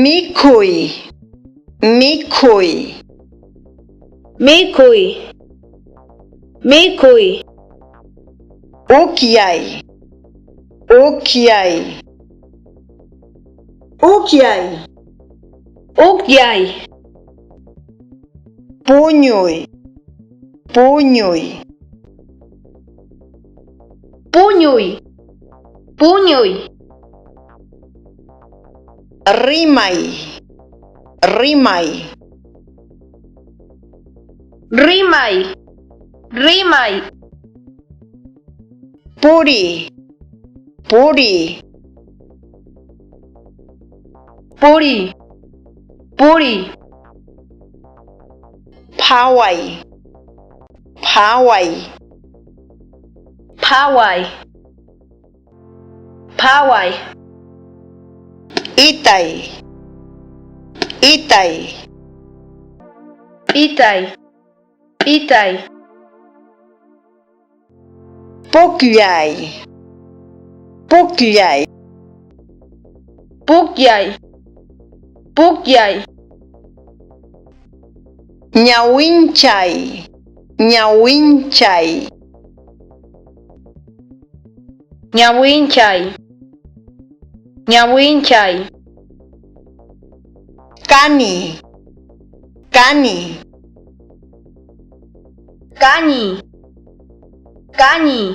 Mikhuy, mikhuy. Mikhuy, mikhuy. Ukyay, ukyay. Ukyay. Ukyay. Puñuy, puñuy. Puñuy, puñuy. Rimay, rimay. Rimay, rimay. Puriy, puriy. Puriy, puriy. Phaway, phaway. Phaway, phaway. P'itay, p'itay. P'itay, p'itay. Pukllay, pukllay. Pukllay, pukllay. Ñawinchay, ñawinchay. Ñawinchay, ñawinchay. Kaniy, kaniy. Kaniy, kaniy.